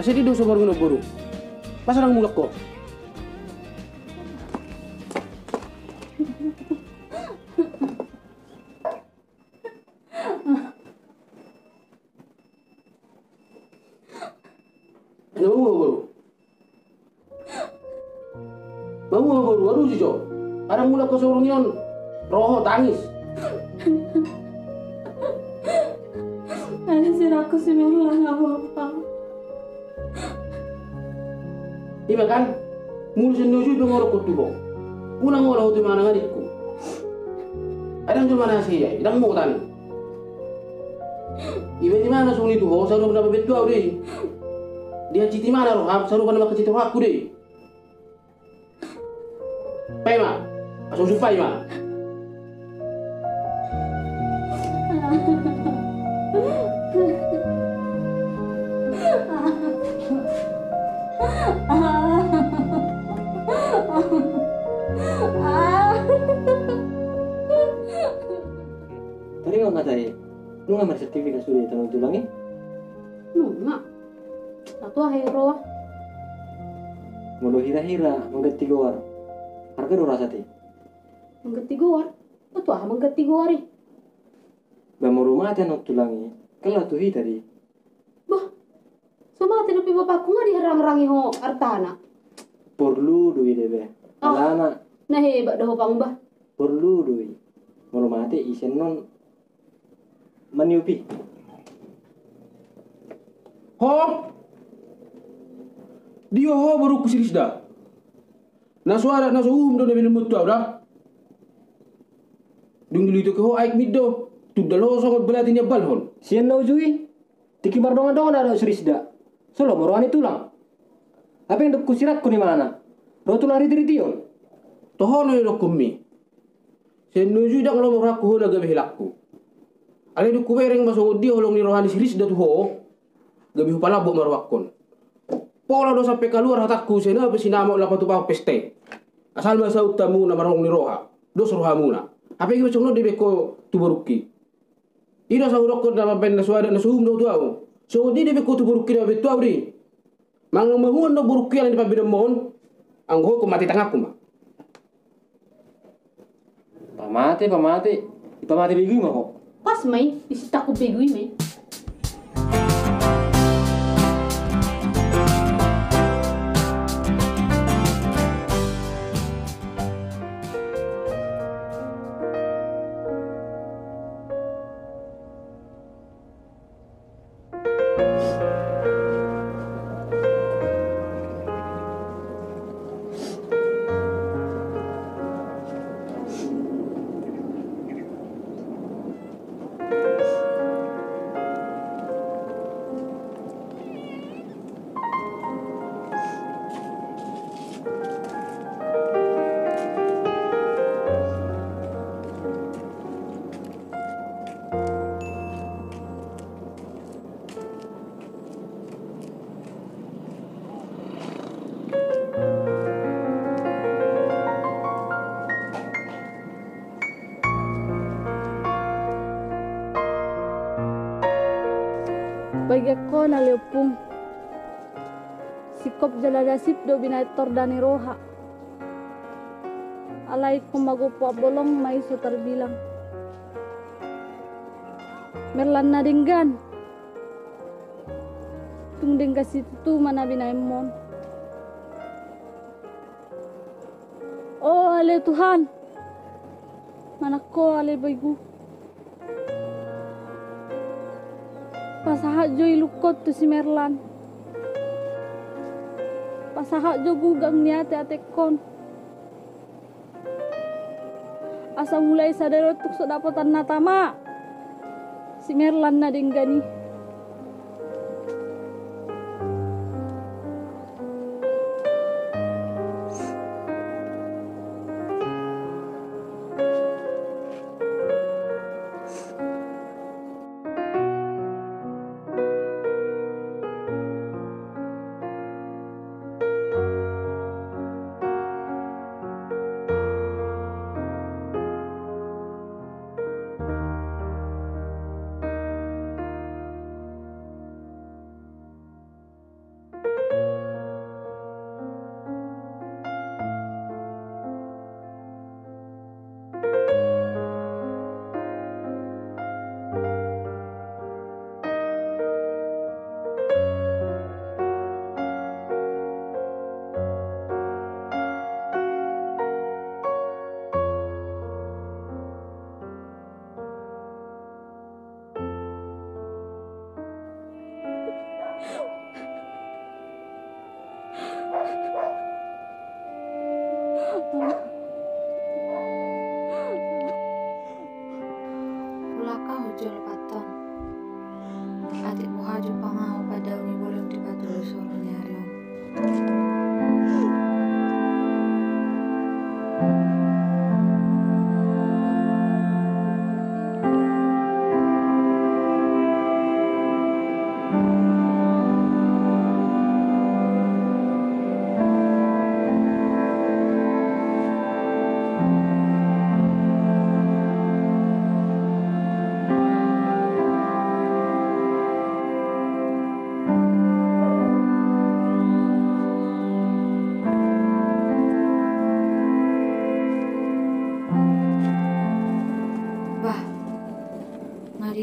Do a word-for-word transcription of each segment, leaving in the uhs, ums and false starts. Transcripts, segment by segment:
Jadi dosa baru ngana boru. Masa nang mulak ho? Ina mau boru. Mau boru, aduh jijo. Adong mulak ho saurung i on. Ro ho tangis. Ada siraku si Merlan apa-apa. Ima kan, mulu sian na ujui pe ngolok ho tu ho. Unang ngolok ho tu imana ngadikku. Adong jolma na hasea i, dang mau tani. Iba imana songon i tu ho, sarupa na mabentu au do i. Dihancit imana roham, sarupa na manghancit rohangku do i. Pe ma, asa husumpai ma. Tadi kau ngatai, nunga marsertifikat sude tano tulang i? Nunga. Tua he roa. Molo hira-hira mangganti goar, arga do rasa te. Mangganti goar? Tua mangganti goar i. Ba molo mate annon tulang i, kan laho tu hita do i. Bah, so mate dope bapakku nga diharang-harangi ho artana. Porlu do i debe. Ah, alana na hebat do ho pang bah. Porlu do i. Molo mate ise annon maniop i. Ho? Dia ho borungku si Risda? Na so adat na so uhum do na binomu tu au da. Dung dilitoki ho aek min do. Tundal ho songon balati niambalhon. Sian na ujui. Tingki mardongan-dongan adat si Risda. So lomo roha ni tulang. Hape ndang husirangkon imana. Ro tulang riti-riti on. Toho do na nidokkon mi. Sian na ujui ndang lomo rohangku ho na gabe helangku. Alai dung hubereng ma songon dia holong ni roha ni si Risda tu ho, gabe hupalambok ma rohangkon. Pola do sampe kaluar hatangku, sai na pe sinamot na patupahon pesta i. Asal ma saut hamu na marholong ni roha, dos rohamuna. Hape gabe songon on dibaen ho tu borungki. I do asa hudokkon na mambaen na so adat na so uhum do tu au. Songon dia dibaen ho tu borungki na mambaen tu au do i. Manang mahuan do borungki alani pambaenanmu on, anggo ho ingkon mate tanganku ma. Pamate, pamate, dipamate begu i ma ho. Pas ma i, disintangkon begu i ma i. Bagianhon ale ompung. Singkop jala dasip do binahen torda ni roha. Alai ingkon magompo ambolong ma i so tarbilang. Merlan na denggan. Tung denggan situtu ma na binahenmon. O ale Tuhan, manang ho ale begu. Pasahat jo ilungkon tu si Merlan. Pasahat jo gugang ni ateatengkon. Asa mulai sadari on tung so dapotan na tama si Merlan na denggan i.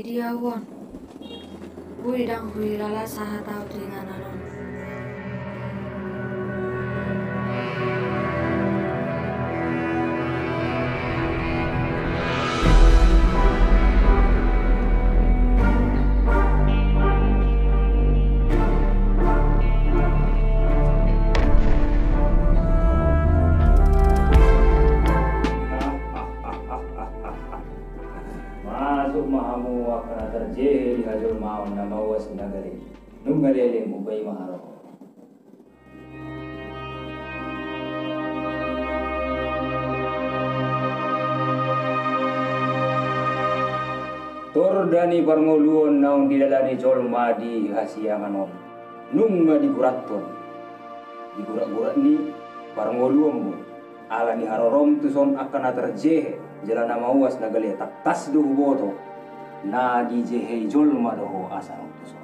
Dia on. Boi ndang huhilala sahat ahu tu inganan on. Masuk ma hamu angka na tarjehe di hajolmaon na mauas na gale. Nunga leleng, hubahen ma haroha. Torda ni parngoluon naung didalani jolma di hasiangan on, nunga digurathon. Digurat-gurat ni parngoluonmu. Ala ni harorom tuson angka na tarjehe jala na mauas na gale, tangkas do huboto na dijehei jolma do ho asa ro tuson.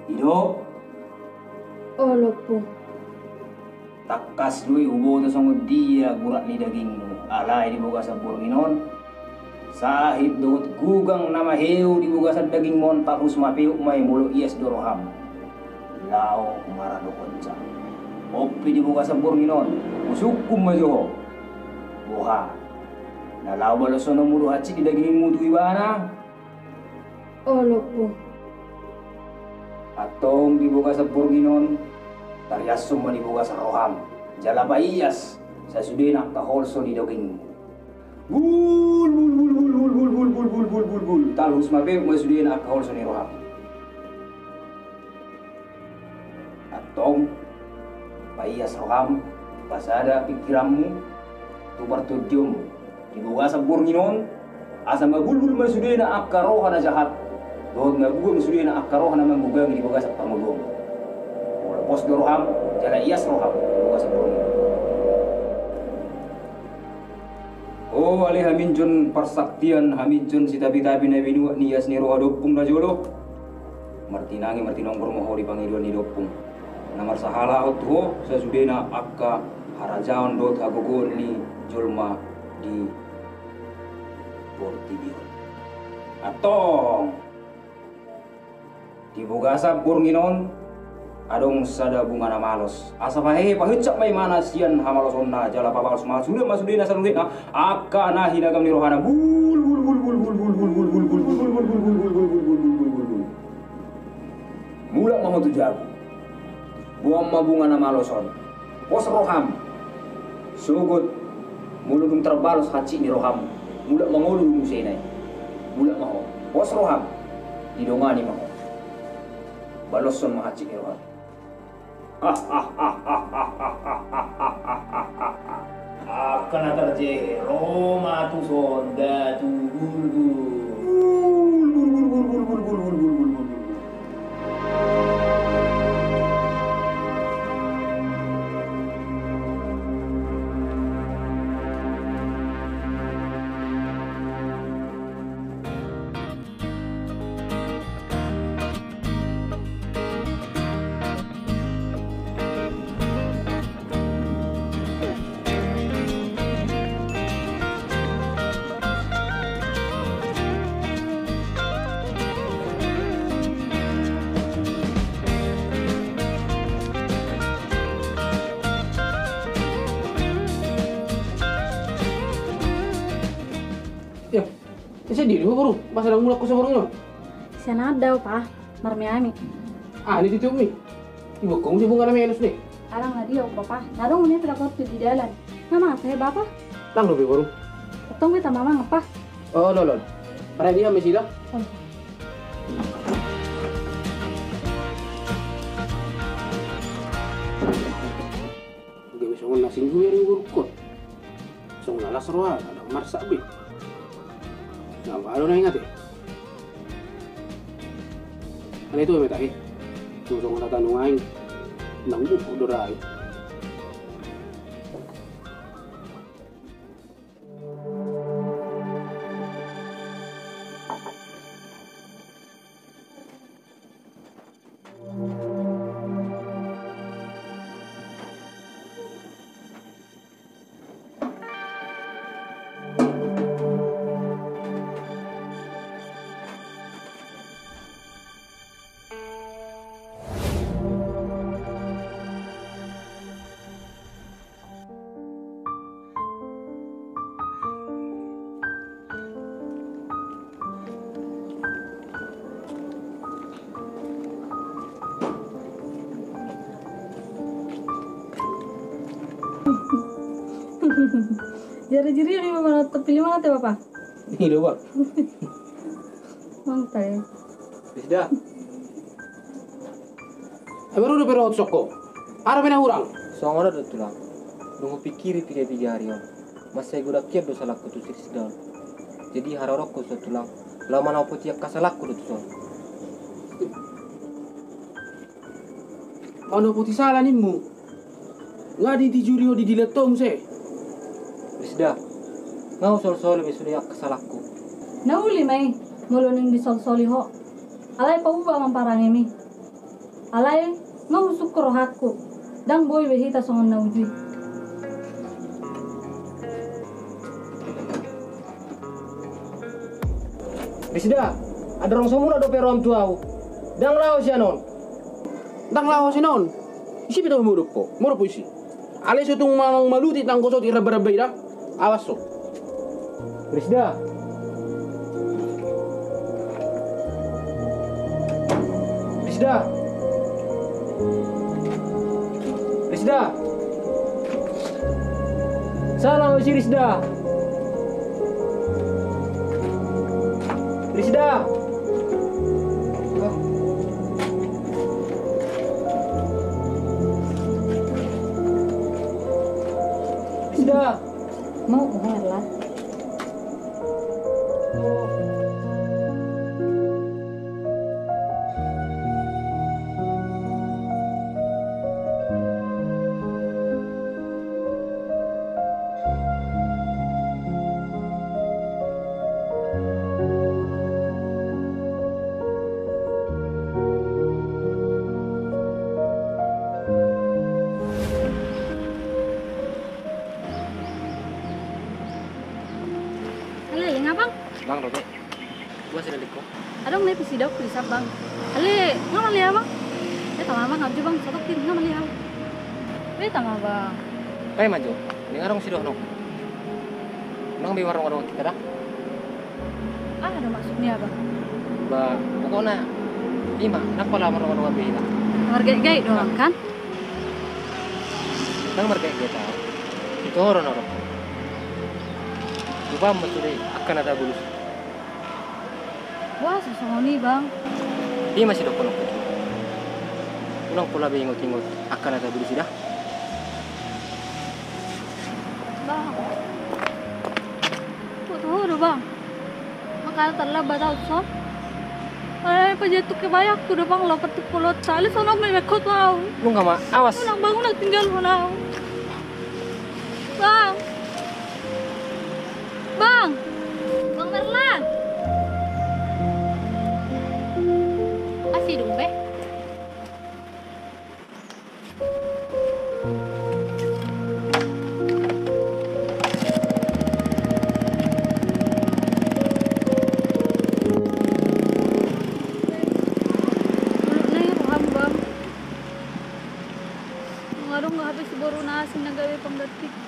I do? Olo, Ompung. Tangkas do i huboto songon dia gurat ni dagingmu, alai di bagasan borngin on, sahit dohot gugang na maheu di bagasan dagingmu on, tarhus ma peop ma i molo ias do roham. Laho maradophon ja. On pe di bagasan borngin on, husungkun ma jo ho. Boha? Na laho balosononmu do hansit ni dagingmu tu ibana? Olo, Ompung. Antong di bagasan borngin on, tariashon ma di bagasan roham, jala paias sasudena angka holso ni dagingmu. Bul, bul, bul. Tarhus ma peop ma sudena angka holso ni roham. Antong, paias roham, pasada pingkiranmu tu partondionmu di bagasan borngin on, asa mabulbul ma sudena angka roha na jahat, dohot magugang sudena angka roha na manggugangi di bagasan parngoluonmu. Molo pos do roham, jala ias roham di bagasan borngin on. O ale haminjon parsaktian, haminjon sitapitapi na binuat ni ias ni roha di ompung na jolo. Martinangi martinonggor ma ho di pangidoan ni ompung. Na marsahalahon tu ho sasudena angka harajaon dohot hagogoon ni jolma di portibi on. Antong. Di bagasan borngin on adong sada bunga na malos. Asa pahehe pahinsat ma imana sian hamalosonna, jala pabalos ma suda ma sudena saluhutna angka na hinagam ni rohana. Bul, bul, bul. Mulak ma ho tu jabu. Boan ma bunga na malos on. Pos roham. Sogot molo dung tarbalos hansit ni roham, mulak mangolu do muse na i. Mulak ma ho. Pos roham. Didongani ma ho. Baloshon ma hansit ni roham. Angka na tarjehe ro ma tuson da tu bulbul. Yo, ise dia di ho boru? Masa ndang mulak ho saborngin on? Sian aha do, Pa? Marmeami. Ah, ni titiupmi. Iboan ho muse bunga na melos ni. Alana dia, Bapa. Na adong ni pelakortu di dalan. Na masa he, Bapa? Ndang dope boru. Tong be tama mangan, Pa. O, olo, olo. Parai dia mesi da. Gabe songon na singgu ia ring borungkon. Songon na las rohana, ndang marsak be. Na baru na ingat e. Alai tu meta e. Tu songon na tanu aing. Nang buku dorai. Jari jiri ni bapak na terpilih mana teh bapak? Ini loh bang. Mantap ya. Risda. Ai baru do perot sokko. Ara pe na hurang. Songon on do tulang. Dung hupikiri piga-piga ari on. Mansai godang hian do salangku tu si Risda on. Jadi haroroku so tulang. Laho manopoti angka salangku do tuson. Manopoti sala nimmu. Nga ditijuri ho di diletom se. Risda. Nga husolsoli be sude angka salangku. Na uli ma i molo naeng disolsoli ho. Alai pauba ma parange mi. Alai nga husungkun rohangku. Ndang boi be hita songon na uju i. Risda, andorang so mulak dope roham tu ahu. Ndang laho sian on. Ndang laho sian on. Ise pe tau modop ho? Modop ho ise? Alai so tung manang maluti nang gosoti ramba-ramba i da. Awas ho. Risda. Risda. Risda. Salam si Risda. Risda. Risda. Mau ular lah. Halo, leleng abang. Bang, dope. Gua sudah liko. Adong ne pisi dok di sabang. Ale, nga male abang? Eh, tama abang, abju bang, sotok tin, nga male abang? Eh, tama abang. Pai maju. Ini ngarong si dohnok. Nang bi warung-warung kita dah. Ah, ada maksudnya abang. Ba, pokokna ima, nang pola warung-warung abi dah. Margait-gait doang kan? Nang margait-gait tau. Itu orang orang. Lupa masuk deh, akan ada bulus. Wah, sosongon i bang. Ima sidohononku. Unang pola be ingot-ingot angka na tabulis i da. Bang. Boto ho do bang. Mangkana tarlambat ahu son. Alai pajaha tu kebayangku do bang, laho partumpolonta. Alai songon on ma i mangkot ahu. Nunga ma, awas. Unang bang, unang tinggalhon ahu. Bang. Bang. Bang Merlan. Asi dung be. Mulut na i roham bang. Nunga adong nga hape si boru na asing na gabe panggantiku.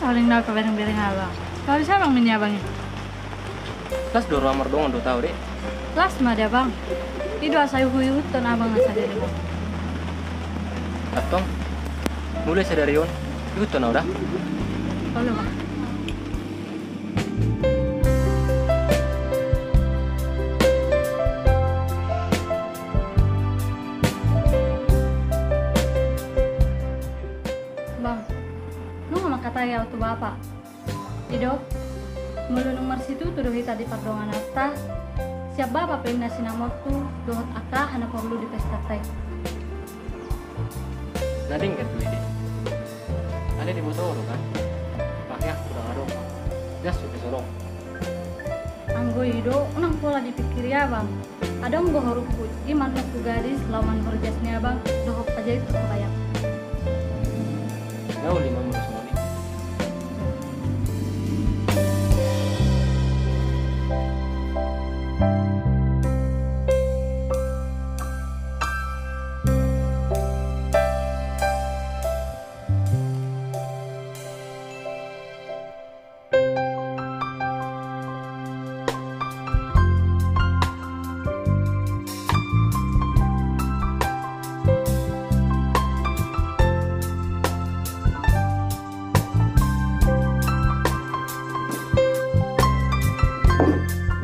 Paling na pabereng-bereng abang. Kalau bisa abang mini abang i. Las do roha mardongan dohot au, Dek. Las ma di abang. I do asa huihuthon abang na sadari on. Antong, mulai sadari on ihuthon au da. Olo bang. Bang, nunga mangkatai au tu bapa. Didok, molo dung marsitutu do hita di pardongananta, sian bapa pe inna sinamotku dohot angka aha na porlu di pestanta i. Na denggan do i, Dek. Alai diboto ho do kan, paheangku ndang adong. Gas dope solong. Anggo i do, unang pola dipingkiri abang. Adong do horungku, i ma annon tu gadis laho manurhon jas ni abang dohot pajahiton tu bayang. Na uli ma molo songon i.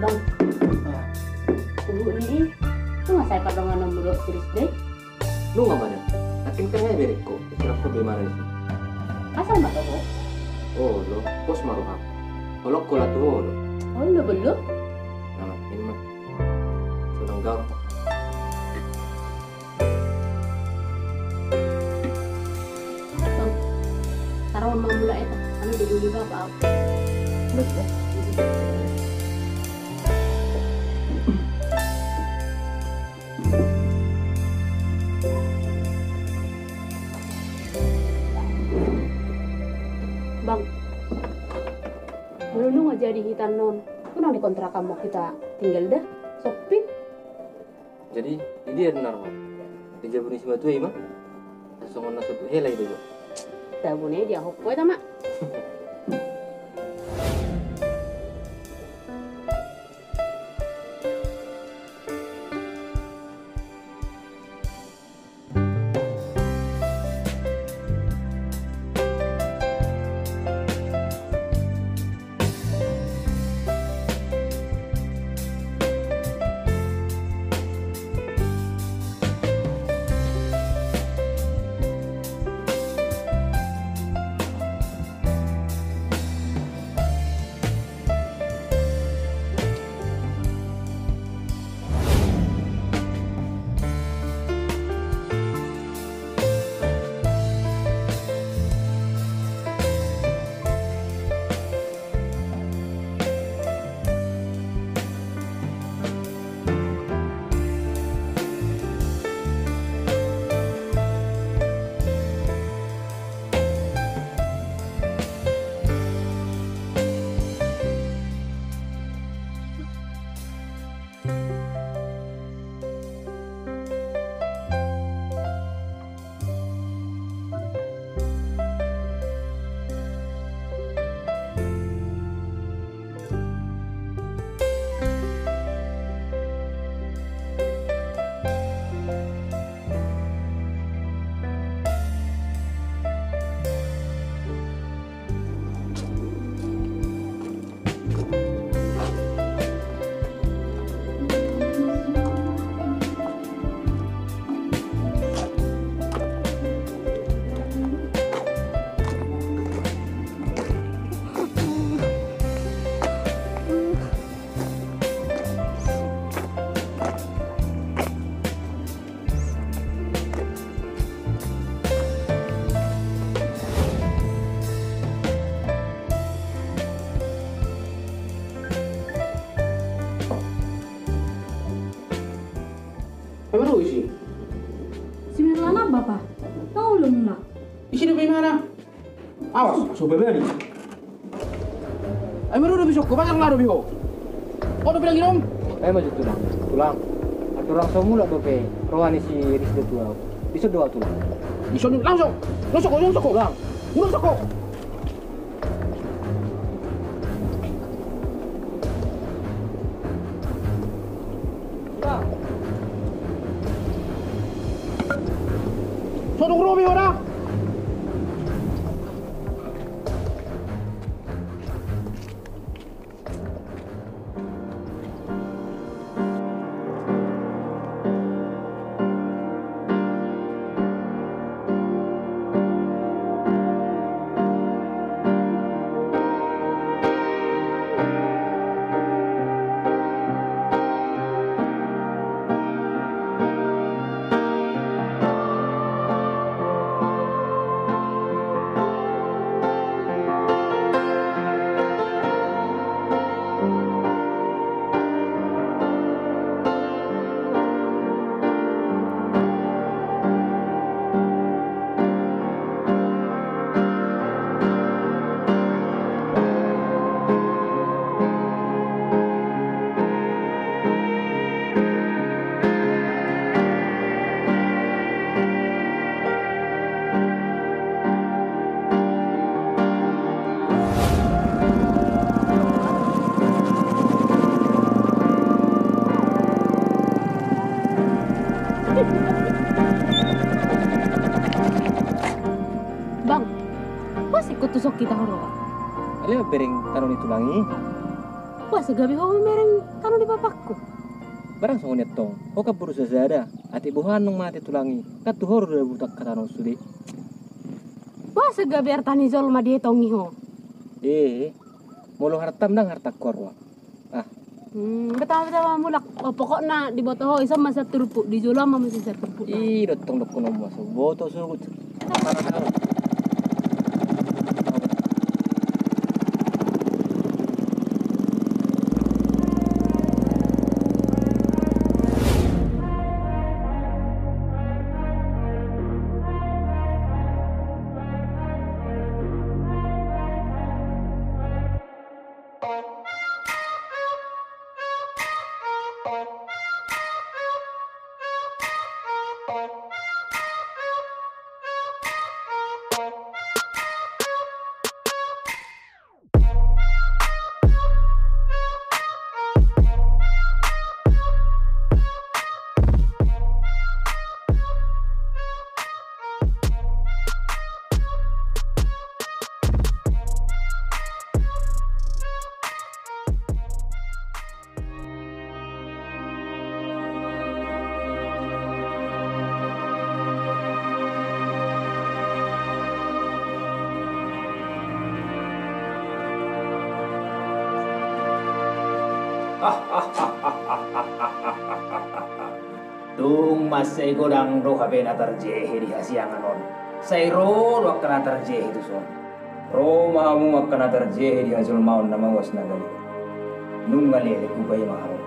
Bang, tubu ni i, nunga sae pardonganonmu dohot si Risda i? Nunga ma da. Nangkin kan nga iberengko, isirap ho do imana disi. Asal ma toho. Olo, pos ma roham. Holong holan tu ho do. Olo, belum. Nah, i ma. Sonang gaor. Bang, taruhon ma mulak eta, anu, di dulu bapa au. Mulak, ya? Bang, molo nunga jadi hita annon, unang di kontrakan ma hita tinggal da, sempit. Jadi, di dia do na ro ho? Di jabu ni simatua i ma? Asa songon na so hela i do jo. Jabu ni dia hoppo eta ma. Ai ma ro isi? Si Mirlana, bapa. Tau ulun na. Isi dope imana. Awas, so bebeli. Ai ma ro dope sokko, bakar la dope ho. Ho dope lagi dong. Ai ma jo tulang. Tulang. Andorang so mulak dope roha ni si Risda tu au, dison do au tulang. Dison langsung. Langsung sokko, langsung sokko. Tulang. Ulang sokko. So dung ro be ho da. Bang, boasa ingkon tuson hita huroha? Ale mambereng tano ni tulang i. Boasa gabe ho mambereng tano ni bapakku? Barang songon i antong, ho kan boru sasada, atik boha annon mate tulang i, kan tu ho do dabu angka tano sude. Boasa gabe arta ni jolma dietong i ho? Eh, molo hartam ndang hartangku roha. Ah. Hmm, betama, betama mulak. Oh, pokokna diboto ho, ison ma sian turpuk, di jolo ma muse sian turpuk. I do antong dohononmu, so boto sogot. Tung mansai godang do hape na tarjehe di hasiangan on. Sai ro do angka na tarjehe tuson. Ro ma hamu angka na tarjehe di hajolmaon na mauas na gale. Nunga leleng hupaima hamu.